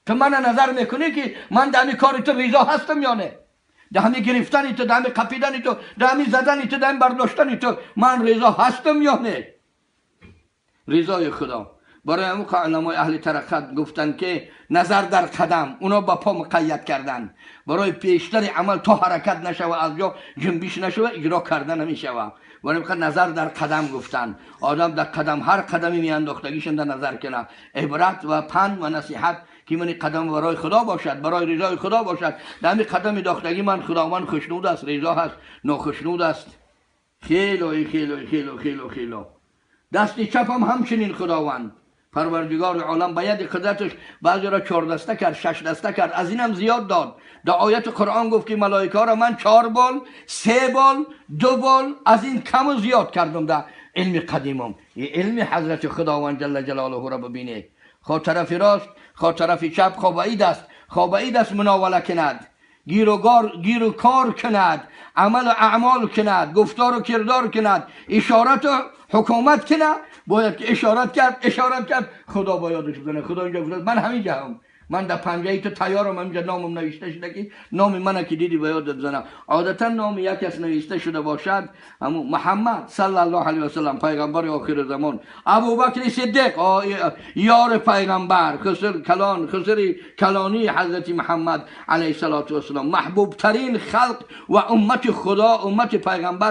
تو من نظر میکنی که من در همین کار تو رضا هستم یا نه؟ در همین گرفتن تو، در همین قپیدن تو، در همین زدن تو، در همین برداشتن تو من رضا هستم یا نه؟ رضای خدا. برای همون علمای اهل طریقت گفتن که نظر در قدم، اونا با پا مقید کردن. برای پیشتر عمل تا حرکت نشوه، از جا جنبش نشوه، اجرا کرده نمیشوه. برای همون نظر در قدم گفتن. آدم در قدم، هر قدمی میانداختگیش در نظر کنه. عبرت و پند و نصیحت که من قدم برای خدا باشد، برای رضای خدا باشد. در همین قدم داختگی من خداوند خوشنود است، رضا هست، ناخشنود است. خیلی خیلی خیلی خیلی خیلی. دست چپم همچنین خداوند پروردگار عالم به ید قدرتش بعضی را 4 دسته کرد، 6 دسته کرد، از اینم زیاد داد. در آیت قرآن گفت که ملائکه را من 4 بال، 3 بال، 2 بال از این کم و زیاد کردم در علم قدیمم. این علم حضرت خداوند جل جلاله را ببینه. خواه طرف راست، خواه طرف چپ، خواه بعید است، خواه بعید است مناوله کند، گیر و گیر و کار کند، عمل و اعمال کند، گفتار و کردار کند، اشارت و حکومت کند. باید که اشارت کرد، اشارت کرد، خدا با یادش بزنه. خدا اینجا گفت من همینجا هم، من در پنجه تو تیارم، همینجا نامم نوشته شده که نام منه که دیدی با یادت بزنم. عادتا نام یک کس نوشته شده باشد، همون محمد صلی الله علیه و سلم پیغمبر آخر زمان، ابوبکر صدیق یار پیغمبر، خسر کلان، خسر کلانی حضرت محمد علیه الصلاة والسلام، محبوب ترین خلق و امت خدا، امت پیغمبر.